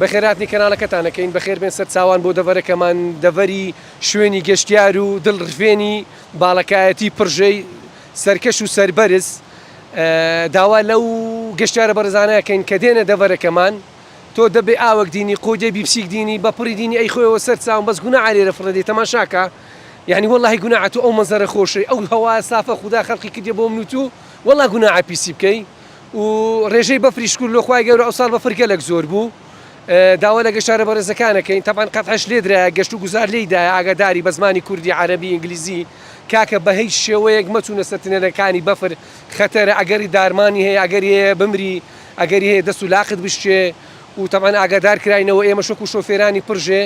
بەخێرهاتنی کەناڵەکەتان ئەکەین بەخێر بێن سەر چاوان بۆ دەڤەرەکەمان دەڤەری شوێنی گەشتیار و دڵ ڕفێنی باڵەکایەتی پڕژێی سەرکەش و سەربەرز داوا لەو گەشتیارە بەڕێزانە ئەکەین کە دێنە دەڤەرەکەمان تۆ دەبێ ئاوەک دینی قۆجەی بیپسیک دینی بە پڕی دینی ئەی خۆیەوە سەر چاوم بەس گوناعە لێرە فڕێ دەی تەماشاکە یانی وەڵاهی گوناعە تۆ ئەو مەنزەرە خۆشەی ئەو هەوا سافە خودا خەلقی کردیە بۆ من و تو وەڵا گوناعە پیسی بکەی و ڕێژەی بەفری شکور لۆ خوای گەورە ئەوساڵ بەفر گەلەک زۆر بوو داوا لە گەشتارە بەڕێزەکان ئەکەین تەبعەن قەتعەش لێدرایە گەشت و گوزار لێی دایە ئاگاداری بە زمانی کوردی عەرەبی ئینگلیزی کاکە بە هیچ شێوەیەک مەچوونە سەر تنێلەکانی بەفر خەتەرە ئەگەری دارمانی هەیە ئەگەری هەیە بمری ئەگەری هەیە دەست و لاقت بشکێ و تەبعەن ئاگادار کراینەوە ئێمەش وەکو شۆفێرانی پڕژێ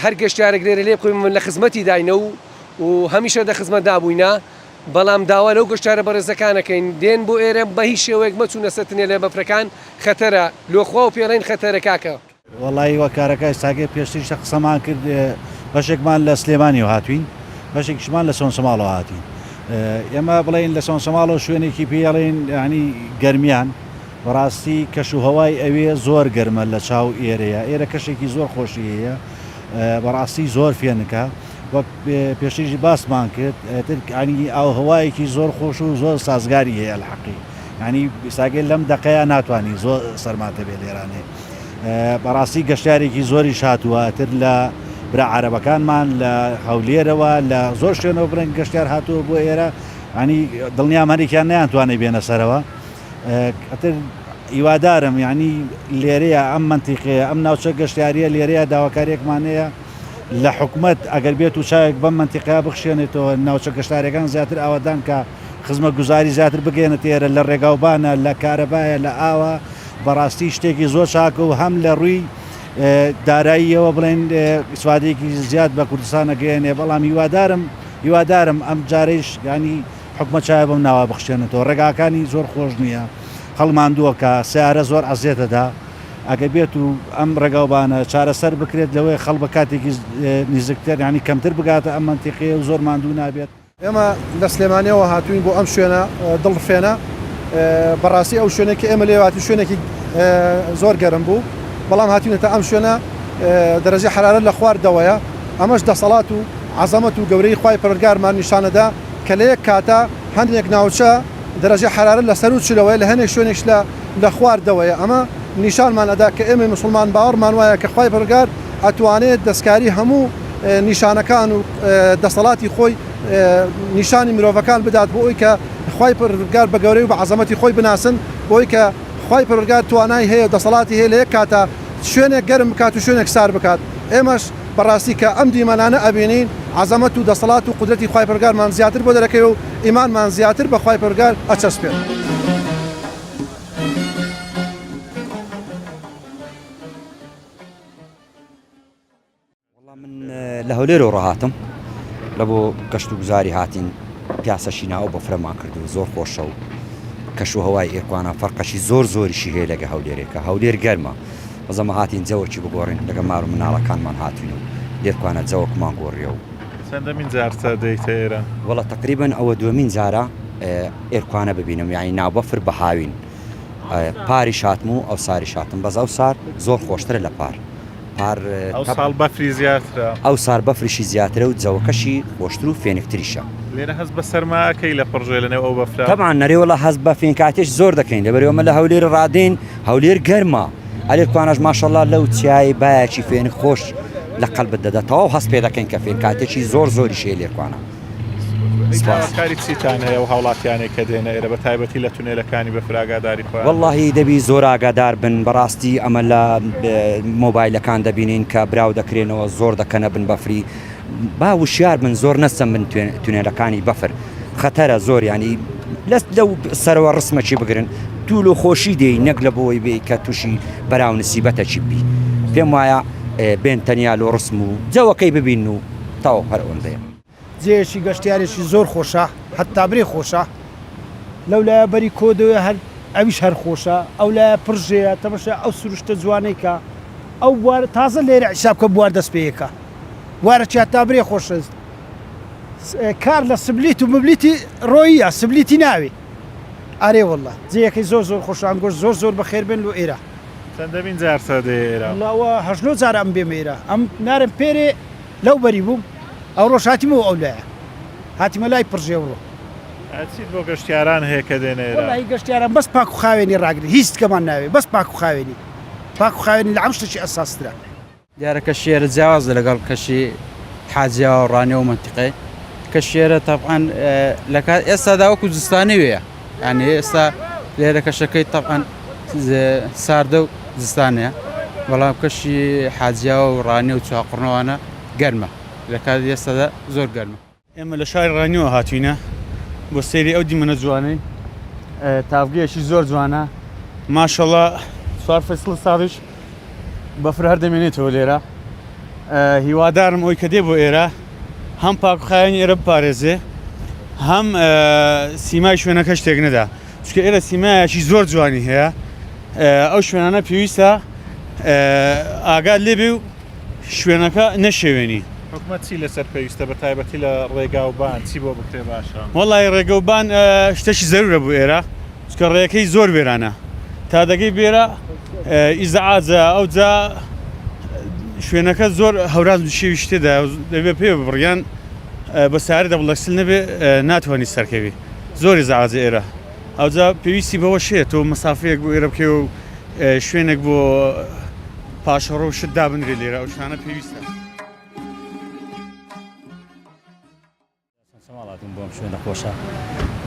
هەر گەشتیارێک لێرە لێ بکەوین من لە خزمەتی داینە و و هەمیشە دە خزمەتدا بووینە بەڵام داوا لەو گەشتیارە بەڕێزەکان ئەکەین دێن بۆ ئێرە بە هیچ شێوەیەک مەچوونە سەر تنێلە بەفرەکان خەتەرە لۆ خوا و پێڵێن خەتەرە کاکە. وەڵایی وە کارەکە ئێستاکە پێشتریش قسەمان کرد بەشێکمان لە سلێمانیەوە هاتوین بەشێکیشمان لە سۆنسەماڵەوە هاتین ئێمە بڵێین لە سۆنسەماڵەوە شوێنێکی پێڵێن ینی گەرمیان بەڕاستی کەش و هەوای ئەوێ زۆر گەرمە لە چاو ئێرەیە ئێرە کەشێکی زۆر خۆشی هەیە بەڕاستی زۆر فێنکە وەک پێشتریش باسمان کرد ئیتر ینی ئاوهەوایەکی زۆر خۆش و زۆر سازگاری هەیە الحەقی ینی ساگەی لەم دەقەیە ناتوانانی زۆر سەرماتە بێ لێرانێ بەڕاستی گەشتارێکی زۆریش هاتووە تر لە برا عربەکانمان لە هەولێرەوە لە زۆر شوێنەوە بڵێن گەشتیار هاتووە بۆ ئێرە ینی دڵنیام هەرێکیان نیانتوانێت بێنە سەرەوە ئەتر هیوادارم یعنی لێرەیە ئەم منتیقەیە ئەم ناوچە گەشتیاریە لێرەیە داواکاریەکمان هەیە لە حکومەت ئەگەر بێت و چاوێک بەم مەنتیقەیە بخشێنێتەوە ناوچە گەشتارەکان زیاتر ئاوادان کە خزمە گوزاری زیاتر بگەێنێت ئێرە لە ڕێگاوبانە لە کارەبایە لە ئاوە بەڕاستی شتێکی زۆر چاکە و هەم لە ڕووی داراییەوە بڵێن سوادێکی زیاد بە کوردستان ئەگەیەنێ بەڵام هیوادارم هیوادارم ئەم جارەیش ینی حکومەت چاوێ بەم ناوە بخشێنێتەوە ڕێگاکانی زۆر خۆش نییە خەڵک ماندووەکە سیارە زۆر ئەزیەتەدا ئەگەر بێت و ئەم ڕێگاوبانە چارەسەر بکرێت لەوەی خەڵ بە کاتێکی نزیکتر ینی کەمتر بگاتە ئەم مەنتیقەیە و زۆر ماندوو نابێت. ئێمە لە سلێمانیەوە هاتووین بۆ ئەم شوێنە دڵڕفێنە، بەڕاستی ئەو شوێنەی کە ئێمە لێی هاتوین شوێنێکی زۆر گەرم بوو، بەڵام هاتوینەتە ئەم شوێنە دەرەجەی حەرارەت لە خوار دەوەیە، ئەمەش دەسەڵات و عەزەمەت و گەورەیی خوای پەروەردگارمان نیشانەدا کە لە یەک کاتا هەندێک ناوچە دەرەجەی حەرارەت لە سەروو چلەوەیە لە هەنێک شوێنیش لە لە خوار دەوەیە ئەمە نیشانمان ئەدا کە ئێمەی موسڵمان باوەڕمان وایە کە خوای پەروەردگار ئەتوانێت دەستکاری هەموو نیشانەکان و دەسەڵاتی خۆی نیشانی مرۆڤەکان بدات بۆ ئەوی کە خوای پەروەردگار بە گەورەی و بە عەزەمەتی خۆی بناسن بۆ ئەوی کە خوای پەروەردگار توانای هەیە و دەسەڵاتی هەیە لە یەک کاتا شوێنێک گەرم بکات و شوێنێک سار بکات ئێمەش بەڕاستی کە ئەم دیمەنانە ئەبینین عەزەمەت و دەسەڵات و قودرەتی خوای پەروەردگارمان زیاتر بۆ دەرەکەوێ و ئیمانمان زیاتر بە خوای پەروەردگار ئەچەسپێت. وەڵا من لە هەولێرەوە ڕاهاتم لە بۆ گەشت و گوزاری هاتین پیاسەشی ناو بەفرەمان کرد و زۆر خۆشە و کەش و هەوای ئێرکوانا فەرقەشی زۆر زۆریشی هەیە لەگە هەولێرێکە هەولێر گەرمە بەزەمە هاتین جەوەکی بگۆڕین لەگە مار و مناڵەکانمان هاتوین و لێرکوانە جەوەکمان گۆڕیە و چەندەمین جارتە دێیتە ئێرە؟ وەڵا تەقریبەن ئەوە دووەمین جارە ئێرکوانە ببینم یانی ناوبەفر بە هاوین پاریش هاتم و ئەو ساریش هاتم بەس ئەو سار زۆر خۆشترە لە پار پار ئەو ساڵ بەفری زیاترە ئەو سار بەفریشی زیاترە و جەوەکەشی خۆشتر و فێنکتریشە. لێرە هەست بە سەرما ئەکەی لە پڕژێ لە نێو ئەو بەفرە؟ تەبعەن نەرێ وەڵا هەست بە فێنکاتیش زۆر دەکەین لەبەر ئێمە لە هەولێر ڕادێین هەولێر گەرمە ئەرێ کوانەش ماشەڵا لەو چیای بایەکی فێنک خۆش لە قەلبت دەدا تەواو هەست پێ دەکەین کە فێنکاتێکی زۆر زۆریش هەیە لێرکوانە. سپاس. داواکاری چیتان هەیە ئەو هاوڵاتیانەی کە دێنە ئێرە بە تایبەتی لە تونێلەکانی بەفر ئاگاداری خۆیان بن؟ وەڵاهی دەبی زۆر ئاگادار بن بەڕاستی ئەمە لە مۆبایلەکان دەبینین کە براو دەکرێنەوە زۆر دەکەنە بن بەفری با وشیار بن زۆر نەچن بن تونێلەکانی بەفر خەتەرە زۆر ینی لەست لەو سەرەوە ڕسمەکی بگرن تو لۆ خۆشی دێی نەک لە بۆی بێ کە تووشی بەراو نسیبەتەکی بی پێم وایە بێن تەنیا لۆ ڕسم و جەوەکەی ببین و تەواو هەر ئەوەندەیە. جێیەکی گەشتیارێکی زۆر خۆشە هەتا برێ خۆشە لەو لایە بەری کۆدۆیە هەر ئەویش هەر خۆشە ئەو لایە پڕژێیە تەمەشا ئەو سروشتە جوانەی کە ئەو بوار تازە لێرە حیساب کە بوار دەست پێیەکە بوارەکی هەتا برێ خۆشە کار لە سبلیت و مبلیتی ڕۆییە سبلیتی ناوێ ئەرێ واللە جێیەکەی زۆر زۆر خۆشە ئەنگۆش زۆر زۆر بەخێر بێن لۆ ئێرە. چەندەمین جارتە دێیە ئێرە؟ وەڵا ئەوە هەشت نۆ جارە ئەم بێمە ئێرە. ئەم نارم پێرێ لەو بەری بووم ئەوڕۆش هاتیمەوە ئەو لایە. هاتیمە لای پڕژێ ئەوڕۆ. چیت بۆ گەشتیاران هەیە کە دێنە ئێرە؟ وەڵاهی گەشتیاران بەس پاک و خاوێنی ڕاگرن هیچ دیکەمان ناوێ بەس پاک و خاوێنی. پاک و خاوێنی لە هەموو شتێکی ئەساسترە. دیارە کەشی ئێرە جیاوازە لەگەڵ کەشی حاجیاوە و ڕانیە و مەنتیقەی کەشی ئێرە تەبعەن لە کات ئێستادا وەکو زستانی وەیە یعنی ئێستا لێرە کەشەکەی تەبعەن ساردە و زستانەیە بەڵام کەشی حاجیاوە و ڕانیە و چواقڕنەوانە گەرمە لە کاتی ئێستادا زۆر گەرمە. ئێمە لە شاری ڕانیەوە هاتوینە بۆ سەیری ئەو دیمەنە جوانەی تاڤگەیەکی زۆر جوانە ماشەڵا چوار فەسڵ ساڵیش بەفر هەر دەمێنێتەوە لێرە هیوادارم ئەوی کە دێ بۆ ئێرە هەم پاکخایەنی ئێرە بپارێزێ هەم سیمای شوێنەکە شتێک نەدا چونکە ئێرە سیمایەکی زۆر جوانی هەیە ئەو شوێنانە پێویستە ئاگات لێبێ و شوێنەکە نەشێوێنی. حکومەت چی لەسەر پێویستە بە تایبەتی لە ڕێگا و بان چی بۆ بکرێ باشە؟ وەڵی ڕێگە و بان شتەکی زەرورە بۆ ئێرە چونکە ڕێیەکەی زۆر وێرانە تا دەگەی بێرە ئیزعاجە ئەوجا شوێنەکە زۆر هەوراز شێوی شتێدا دەبێ پێ بڕیان بە سارە دەبڵەکسل نەبێ ناتوانانی سەرکەوی زۆری زعاجە ئێرە ئەوجا پێویستی بەوە شێت تۆ مەسافەیەک بۆ ئێرە بکەی و شوێنێک بۆ پاشەڕۆ و شت دابنرێت لێرە ئەو شتانە پێویستە. سەماڵ هاتووم بۆ ئەم شوێنە خۆشە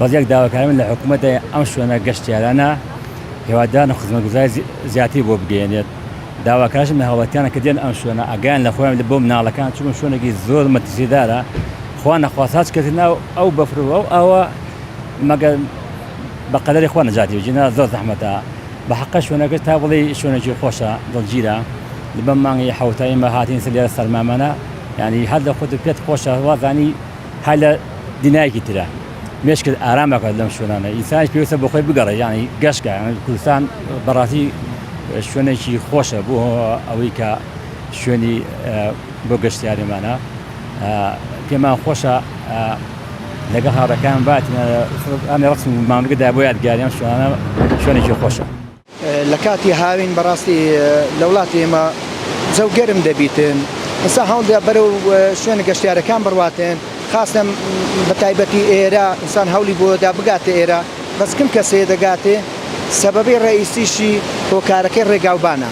بەس یەک داواکاری من لە حکوومەتە ئەم شوێنە گەشتیارانە هیوادارم خزمەتگوزاری زیاتری بۆ بگەیەنێت داواکارشم لە هاوڵاتیانە کە دێن ئەم شوێنە ئاگایان لە خۆیان بۆ مناڵەکان چونکە شوێنێکی زۆر مەترسیدارە خوا نەخواست هەچ کەسی ناو ئەو بەفر و ئەو ئاوە مەگەر بە قەدەری خوا نەجاتی بژی نا زۆر زەحمەتە بە حەقە شوێنەکە تا بڵێی شوێنێکی خۆشە دڵگیرە بەم مانگی حەوتە ئێمە هاتین سەر لێرە سەرمامانە یعنی هەر لە خۆت پێت خۆشە وازانی هەر لە دنیایەکی ترە مێشکت ئارام ئەکات لەم شوێنانە ئینسانیش پێویستە بۆ خۆی بگەڕێ یعنی گەشتکە یعنی کوردستان بەڕاستی شوێنێکی خۆشە بۆ ئەوەی کە شوێنی بۆ گەشتیاریمانە پێمان خۆشە لەگەڵ هاوڕێکان باتینە ئەمێ ڕەسم و مامگەدا بۆ یادگاری ئەم شوێنانە شوێنێکی خۆشە. لە کاتی هاوین بەڕاستی لە وڵاتی ئێمە جەو گەرم دەبیتن ئینسان هەوڵ دەدا بەرەو شوێنە گەشتیارەکان بڕواتن خاستەن بە تایبەتی ئێرە ئینسان هەوڵی بۆ دا بگاتە ئێرە بەس کم کەسێ دەگاتێ سەبەبی ڕەئیسیشی هۆکارەکەی ڕێگاوبانە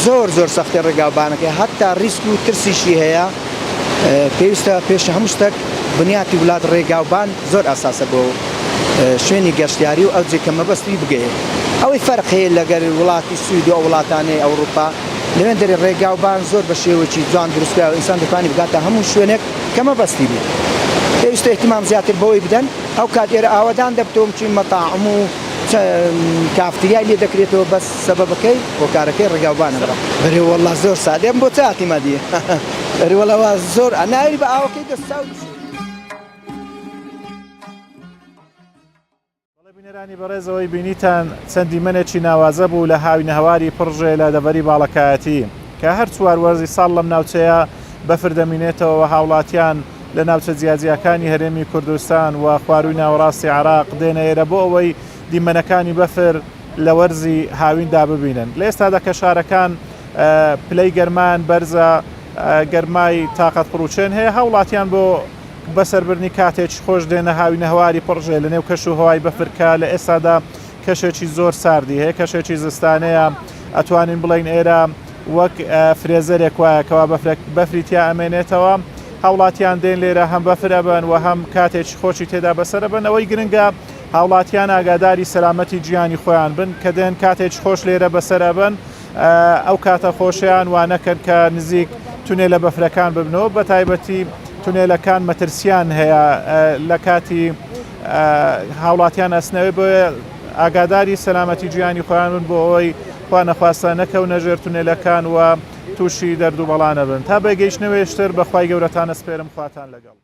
زۆر زۆر سەختە ڕێگاوبانەکەی هەتا ڕیسک و ترسیشی هەیە پێویستە پێش هەموو شتەک بنیاتی ولات ڕێگاوبان زۆر ئەساسە بۆ شوێنی گەشتیاری و ئەو جێ کە مەبەستی بگەیە ئەوەی فەرق هەیە لەگەر وڵاتی سوید و ئەو وڵاتانەی ئەوروپا لەوێن دەرێ ڕێگاوبان زۆر بە شێوەکی جوان دروستکراوە ئینسان دەتوانی بگاتە هەموو شوێنێک کە مەبەستی بێت پێویستە ئیهتیمام زیاتر بەوەی بدەن ئەو کات ئێرە ئاوەدان دەبتەوە چین مەتاعم و کافتریای لێ دەکرێتەوە بەس سەبەبەکەی هۆکارەکەی ڕێگاوبانە برا. ئەرێ وەڵا زۆر سادەیە ئەم بۆ چ هاتیمە دی ئەرێ وەڵا وا زۆر ناوی بە ئاوەکەی دەست چاو بشۆی. بەڵێ بینەرانی بەڕێز ئەوەی بینیتان چەند دیمەنێکی ناوازە بوو لە هاوینەهەواری پڕژێ لە دەڤەری باڵەکایەتی کە هەر چوار وەرزی ساڵ لەم ناوچەیە بەفر دەمینێتەوە و هاوڵاتیان لە ناوچە جیاجیاکانی هەرێمی کوردستان و خوارووی ناوەڕاستی عێراق دێنە ئێرە بۆ ئەوەی دیمەنەکانی بەفر لە وەرزی هاویندا ببینن. لە ئێستادا کە شارەکان پلەی گەرمایان بەرزە، گەرمای تاقەت پڕوچێن هەیە، هاوڵاتیان بۆ بەسەربردنی کاتێکی خۆش دێنە هاوینەهەواری پڕژێ لە نێو کەش و هەوای بەفر کە لە ئێستادا کەشێکی زۆر ساردی هەیە، کەشێکی زستانەیە، ئەتوانین بڵێین ئێرە وەک فرێزەرێک وایە کەوا بەفری تیا ئەمێنێتەوە. هاوڵاتیان دێن لێرە هەم بەفر ئەبەن و هەم کاتێکی خۆشی تێدا بەسەر ئەبەن. ئەوەی گرنگە هاوڵاتیان ئاگاداری سەلامەتی گیانی خۆیان بن کە دێن کاتێکی خۆش لێرە بەسەر ئەبەن ئەو کاتە خۆشیان وا نەکەن کە نزیک تونێلە بەفرەکان ببنەوە بە تایبەتی تونێلەکان مەترسیان هەیە لە کاتی هاوڵاتیان ئەسنەوەی بۆیە ئاگاداری سەلامەتی گیانی خۆیان بن بۆ ئەوەی خوا نەخواستە نەکەونە ژێر تونێلەکان و تووشی دەرد و بەڵا نەبن تا بەگەیشتنەوەیشتر بەخوای گەورەتان ئەسپێرم خواتان لەگەڵ.